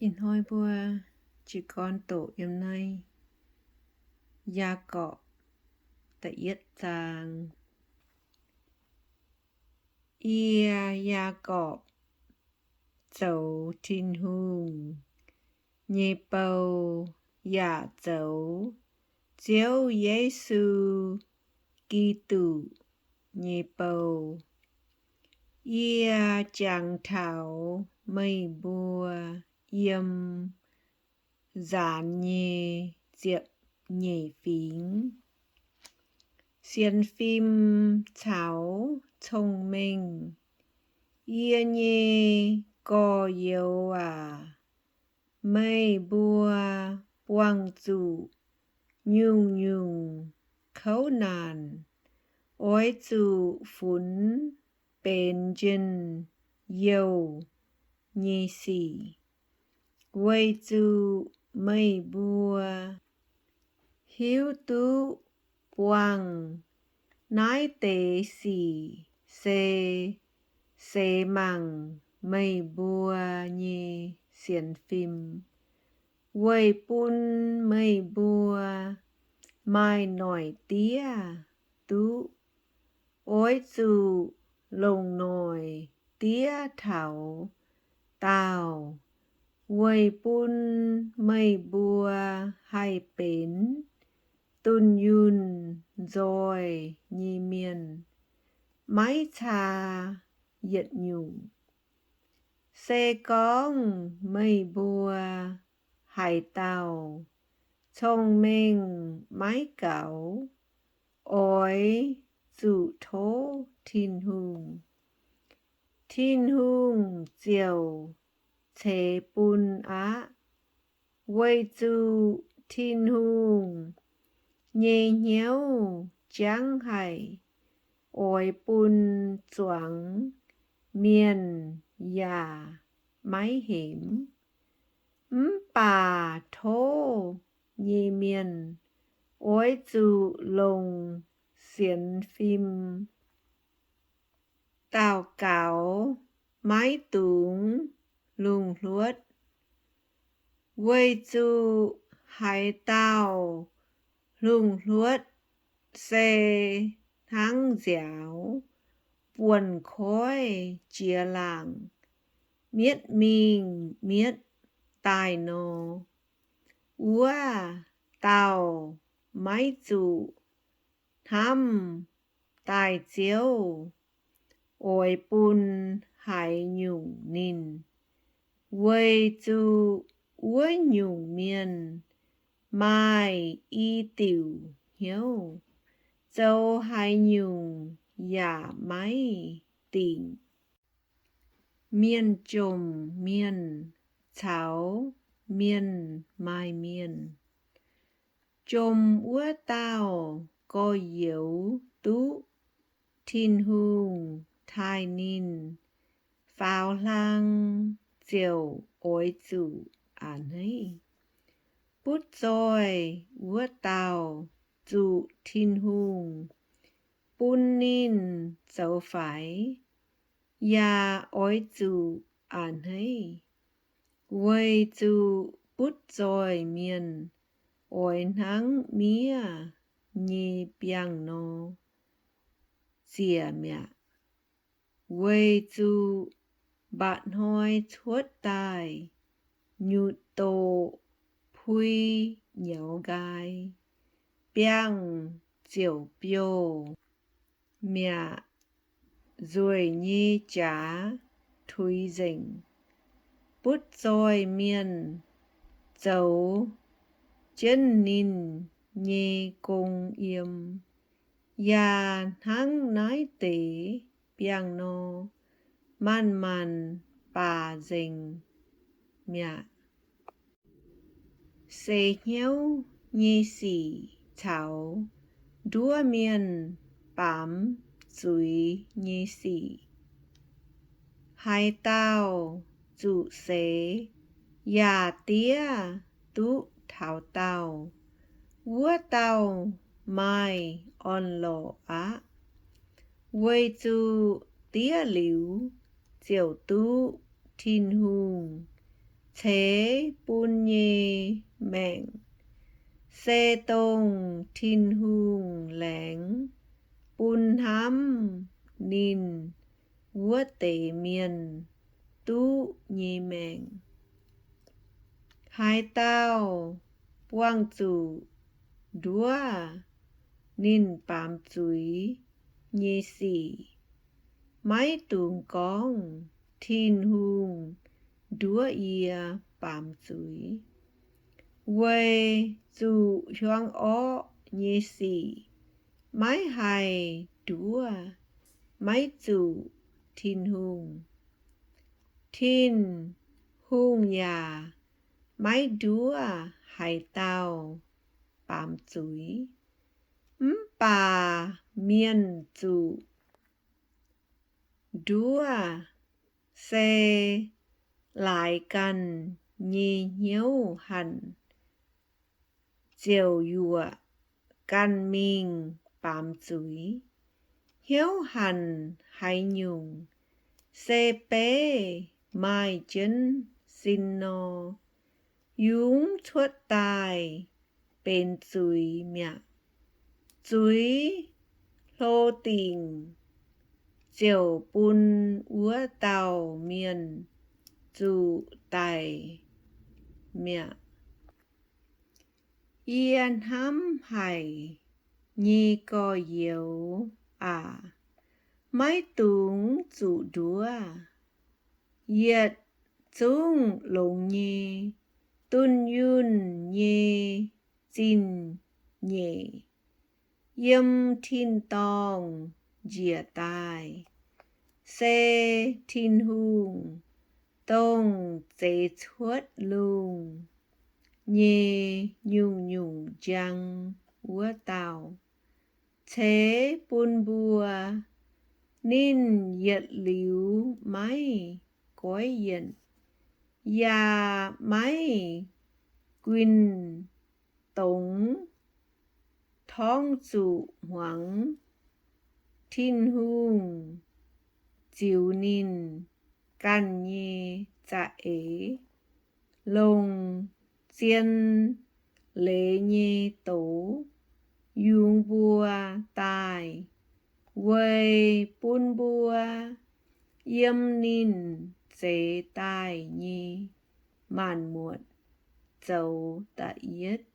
Ih hnoi mbuo jiez gorn doqc yiem naaiv Yaagorpc da'yietv zaang. Yie, Yaagorpc, zoux Tin-Hungh nyei bou yaac zoux Ziouv Yesu Giduc nyei bou. Yie jangx taux meih mbuo yiem nzaanx nyei ziepc nyeic fingx, sienx fim caux cong-mengh. Yie nyei gorx-youz aac, meih mbuo buangh zuqc nyungc-nyungc kouv naanc, oix zuqc funx benx njien-youh nyei sic, weic zuqc meih mbuo hiuv duqv buangh naaiv deix sic se seix mangc meih mbuo nyei sienx fim, weic bun meih mbuo maaih noic diev duqv. Oix zuqc longc noic diev taux daauh, weic bun meih mbuo haih benx dunh yunh nzoih nyei mienh, maiv caa yietc nyungc. Se gorngv meih mbuo haaix dauh cong-mengh maiv gaux, oix zuqc tov Tin-Hungh. Tin-Hungh ziouc ceix bun aqv, weic zuqc Tin-Hungh nyei hnyouv jangv haic, oix bun zuangx mienh yaac maiv hemx. Mv baac tov nyei mienh oix zuqc longc sienx fim, daux gaux maiv dungx lungh hluotv, weic zuqc haaix dauh lungh hluotv se hnangv nziaaux buonc koiv jiex laangc, mietv mingh mietv daaih nor. Wuov dauh maiv zuqc hnamv daaih Ziouv oix bun haaix nyungc ninh, weic zuqc wuov nyungc mienh maaih i diuc hnyouv, zoux haaix nyungc yaac maiv dingc. Mienh jomc mienh caux mienh maaih mienh. Jomc wuov dauh gorx-youz duqv Tin-Hungh taaih ninh faaux hlang ziouc oix zuqc a'hneiv. Butv zoih wuov dauh zuqc Tin-Hungh bun ninh zoux faix, yaac oix zuqc a'hneiv, weic zuqc butv zoih mienh oix hnangv miev nyei biangh nor ziec mi'aqv. Weic zuqc mba'hnoi cuotv daaih nyutc doqc pui nyaux nqaai, biangh ziouc biouh mi'aqv. Nzueic nyei jaax tuix nzengc. Butv zoih mienh zoux jienv ninh nyei gong yiem, yaac hnangv naaiv deix biangh nor, manc-manc baac nzengc mi'aqv. Seix hnyouv nyei sic caux nduov mienh baamz zuiz nyei sic. Haaix dauh zuqc seix yaac diev duqv taux daauh, wuov dauh maaih orn-lorqc aqv. Weic zuqc diev liuz ziouc duqv Tin-Hungh ceix bun nyei maengc, se dongh Tin-Hungh laengz bun hnamv ninh wuov deix mienh duqv nyei maengc. Haaix dauh buangh zuqc nduov ninh baamz zuiz nyei sic, maiv dungx gorngv Tin-Hungh nduov yie baamz zuiz. Weic zuqc hiuang orqv nyei sic maiv haih nduov, maiv zuqc Tin-Hungh. Tin-Hungh yaac maiv nduov haaix dauh baamz zuiz. Mv baac mienh zuqc nduov se laaix ganh nyei hnyouv hanc ziouc yuoqc ganh mingh baamz zuiz. Hnyouv hanc haaix nyungc se beiv maaih jienv sin nor, yungz cuotv daaih benx zuiz mi'aqv. Zuiz hlo dingc ziouc bun wuov dauh mienh zuqc daic mi'aqv. Yie hnamv haic nyei gorx-youz aac, maiv dungx zuqc nduov. Yietc zungv longx nyei, dunh yunh nyei zingh nyeic yiem tin-dorngh njiec daaih, se Tin-Hungh, dongh zeix cuotv lungh nyei nyungc-nyungc njang wuov dauh, ceix bun mbuo. Ninh yietc liuz maiv goiv yienc, yaac maiv guinh dongz torngv zuqc hmuangx. Tin-Hungh ziux ninh ganh nyei za'eix, longc zien leiz nyei doz yungz mbuo daaih, weic bun mbuo yiem ninh zeix daaih nyei maanc muotc zoux da'yietv.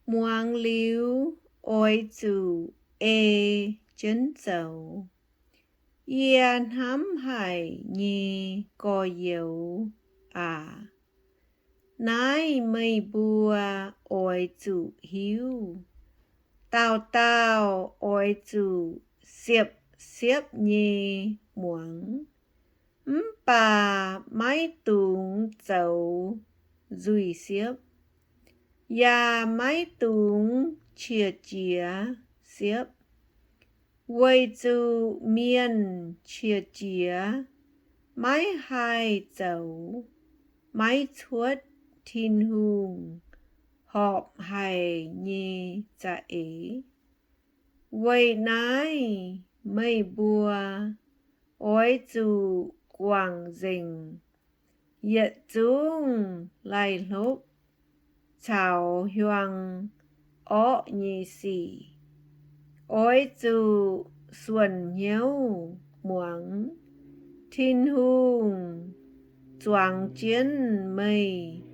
Muangx liuz oix zuqc ei jienv zoux. Yie hnamv haic nyei gorx-youz aac, naaiv meih mbuo oix zuqc hiuv. Dauh dauh oix zuqc siepv-siepv nyei muangx, mv baac maiv dungx zoux nzuih siepv, yaac maiv dungx qiex jiez siepv. Weic zuqc mienh qiex jiez maiv haih zoux maiv cuotv Tin-Hungh horpc haic nyei za'eix. Weic naaiv meih mbuo oix zuqc guangc nzengc yietc zungv laih hlopv caux hiuang orqv nyei sic. Oix zuqc suonc hnyouv muangx Tin-Hungh zuangx jienv meih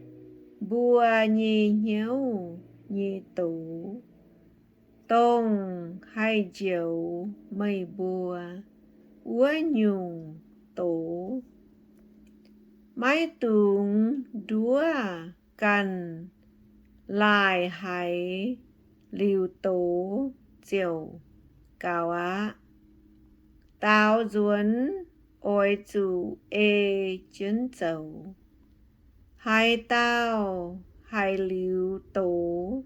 mbuo nyei hnyouv nyei doz, dongh haih njoux meih mbuo wuov nyungc doz. Maiv dungx nduov ganh laaic haiz liuz doz ziouc gaux aqv. Daaux nzuonx oix zuqc ei jienv zoux. Haaix dauh haiz liuz doz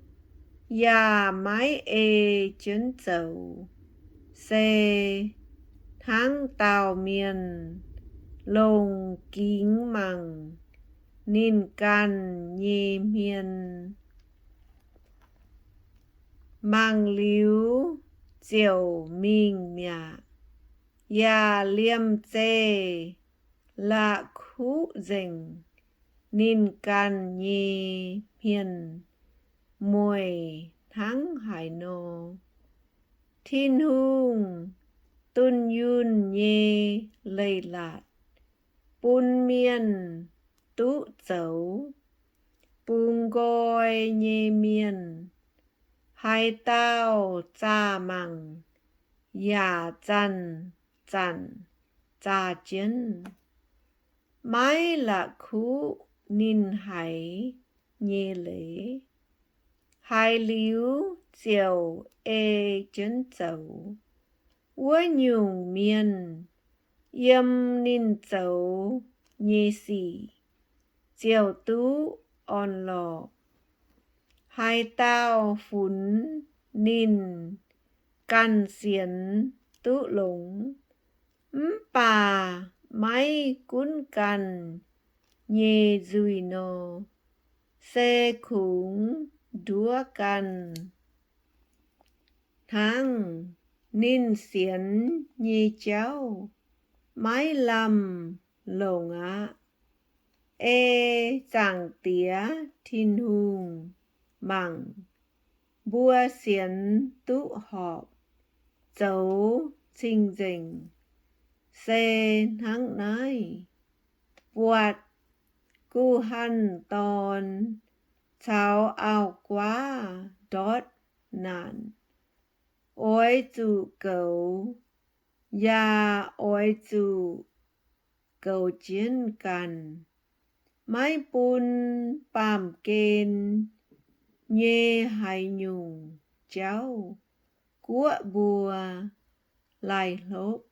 yaac maiv ei jienv zoux, se hnangv dauh mienh longc gingx mangc ninh ganh nyei hmien, mangc liuz ziouc mingh mi'aqv, yaac liemh zeih la'kuqv nzengc. ninh ganh nyei hmien mueic hnangv haaix nor. Tin-Hungh dunh yunh nyei leiz-latc bun mienh duqv zoux. Bungx nqoi nyei mienh haaix dauh zaah mangc yaac zanc-zanc zaah jienv, maiv la'kuqv ninh haiz nyei leiz. Haiz liuz ziouc ei jienv zoux. Wuov nyungc mienh yiem ninh zoux nyei sic ziouc duqv orn-lorqc. Haaix dauh funx ninh ganh sienx duqv longx, mv baac maiv gunv ganh nyei nzuih nor, se kungx nduov ganh hnangv. Ninh sienx nyei jauv maiv lamh longc aqv. Ei Zaangc Diex Tin-Hungh mangc, mbuo sienx duqv horpc, zoux cing-nzengc, se hnangv naaiv. Buatc guh hanh dorn caux auv-guaav ndortv naanc, oix zuqc goux, yaac oix zuqc goux jienv ganh. Maiv bun baamh gen nyei haaix nyungc jauv guoqv mbuo laih hlopv.